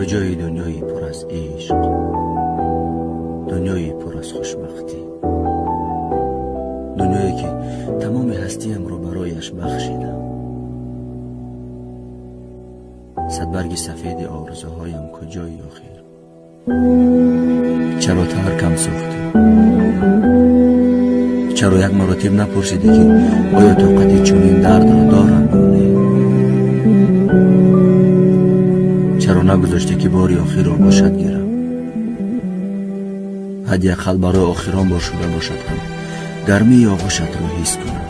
Куҷои дунёи пур аз ишқ, дунёи пур аз хушбахтӣ, дунёе ки тамоми ҳастиямро барояш бахшидам. Садбарги сафеди орзуҳоям куҷои охир? Чаро таркам сохтӣ? Чаро як маротиб напурсидӣ, ки оё тоқати чунин дардро дорам ё не? Чаро нагузоштӣ, ки бори охир оғӯшат гирам? Ҳадди ақал барои охирон бор шуда бошад ҳам гармии оғӯшатро ҳис кунам.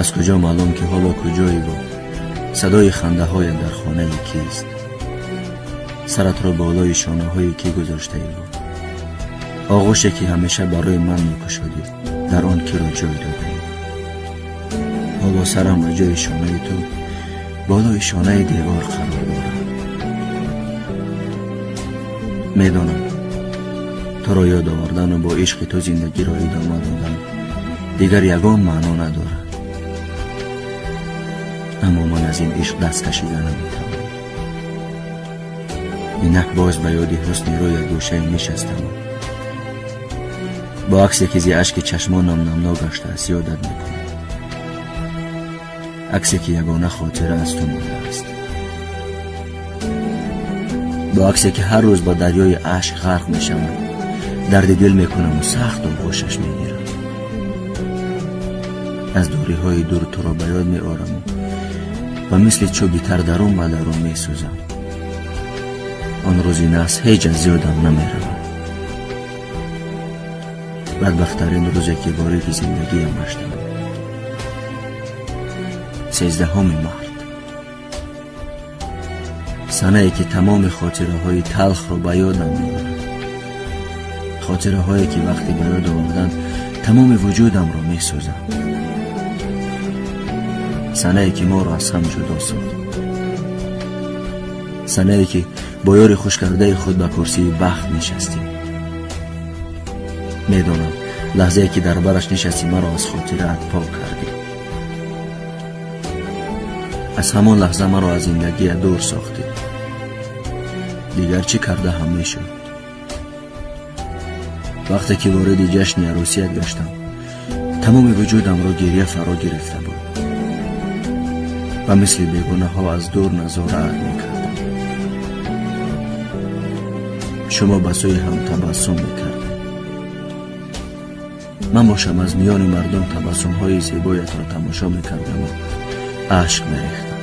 Аз куҷо маълум, ки ҳоло куҷоиву садои хандаҳоят дар хонаи кист? Саратро болои шонаҳои кӣ гузоштаиву оғӯше, ки ҳамеша барои ман мекушодӣ, дар он киро ҷой додаӣ? Ҳоло сарам ба ҷои шонаи ту болои шонаи девор қарор дорад. Медонам, туро ёд овардану бо ишқи ту зиндагиро идома додан дигар ягон маъно надорад, аммо ман аз ин ишқ даст кашида наметавонам. Инак боз ба ёди ҳусни рӯят гӯшае нишастаму бо аксе, ки зи ашки чашмонам намнок гаштааст, ёдат мекунам, аксе, ки ягона хотира аз ту мондааст, бо аксе, ки ҳар рӯз ба дарёи ашк ғарқ мешавам, дарди дил мекунаму сахт оғӯшаш мегирам. Аз дуриҳои дур туро ба ёд меораму ва мисли чӯби тар дарун ба дарун месӯзам. Он рӯзи нас ҳеҷ аз ёдам намеравад. Бадбахттарин рӯзе, ки вориди зиндагиам гаштам, 13 март, санае ки тамоми хотираҳои талхро ба ёдам меорад, хотираҳое, ки вақте ба ёд овардан тамоми вуҷудамро месӯзам, санае ки моро аз ҳам ҷудо сохт, санае ки бо ёри хушкардаи худ ба курсии бахт нишастем. Медонам, лаҳзае ки дар бараш нишастӣ, маро аз хотираат пок кардӣ. Аз ҳамон лаҳза маро аз зиндагият дур сохтӣ. Дигар чӣ карда ҳам мешуд? Вақте ки вориди ҷашни арӯсият гаштам, тамоми вуҷудамро гирья фаро гирифта буд ва мисли бегунаҳо аз дур назораат мекардам. Шумо ба сӯи ҳам табассум мекардед. Ман бошам аз миёни мардум табассумҳои зебоятро тамошо мекардаму ашк мерехтам.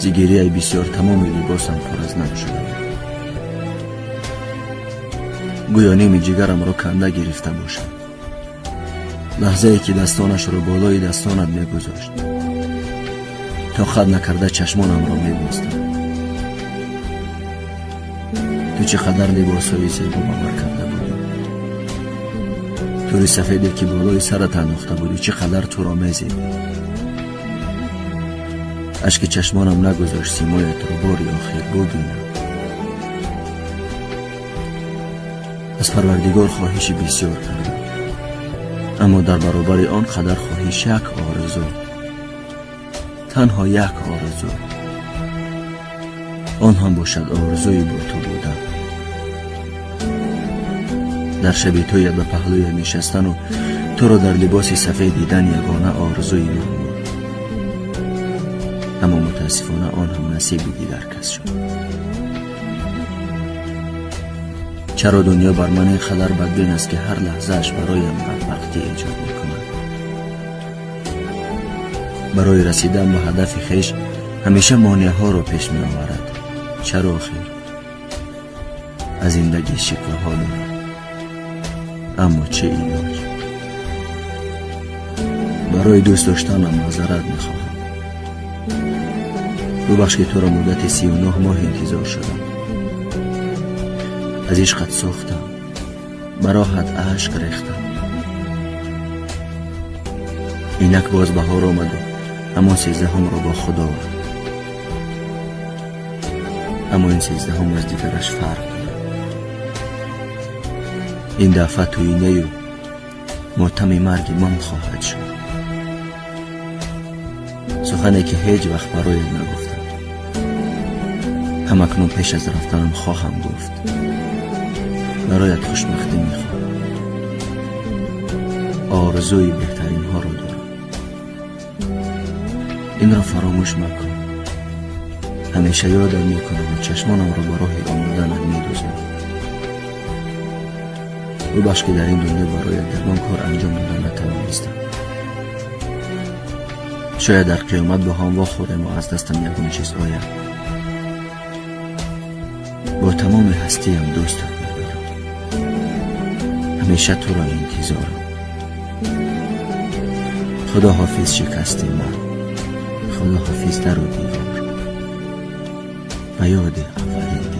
Зи гирьяи бисёр тамоми либосам пур аз нам шуда буд. Гӯё ними ҷигарамро канда гирифта бошад. Лаҳзае ки дастонашро болои дастонат мегузошт, тоқат накарда чашмонамро мебостам. Ту чӣ қадар либосҳои зебо ба бар карда будӣ! Тури сафеде, ки болои сарат андохта будӣ, чӣ қадар туро мезебид! Ашки чашмонам нагузошт симоятро бори охир бубинам. Аз Парвардигор хоҳиши бисёр кардам, аммо дар баробари он қадар хоҳиш як орзу, танҳо як орзу, он ҳам бошад орзуи бо ту будан. Дар шаби тӯят ба паҳлӯят нишастану туро дар либоси сафед дидан ягона орзуи ман буд, аммо мутаассифона он ҳам насиби дигар кас шуд. Чаро дунё бар ман ин қадар бадбин аст, ки ҳар лаҳзааш бароям бадбахтӣ эҷод мекунад? Барои расидан ба ҳадафи хеш ҳамеша монеаҳоро пеш меоварад. Чаро охир? Аз зиндагӣ шикваҳо дорам, аммо чӣ илоҷ? Барои дӯст доштанам маъзарат мехоҳам. Бубахш, ки туро муддати 39 моҳ интизор шудам. Аз ишқат сӯхтам, ба роҳат ашк рехтам. Инак боз баҳор омаду ҳамон 13-ҳумро бо худ овард. Аммо ин 13-ҳум аз дигараш фарқ дорад. Ин дафъа тӯинаю мотами марги ман хоҳад шуд. Сухане ки ҳеҷ вақт бароят нагуфтам, ҳамакнун пеш аз рафтанам хоҳам гуфт. Бароят хушбахтӣ мехоҳам, орзуи беҳтаринҳоро дорам. Инро фаромӯш макун. Ҳамеша ёдат мекунам ва чашмонамро ба роҳи омаданат медӯзам. Бубахш, ки дар ин дунё бароят ягон кор анҷом дода натавонистам. Шояд дар қиёмат бо ҳам вохӯрему аз дастам ягон чиз ояд. Бо тамоми ҳастиям дӯстат медорам, ҳамеша туро интизорам. Худо ҳофиз, шикасти ман, худо ҳофиз, дару девор. Ба ёди аввалин.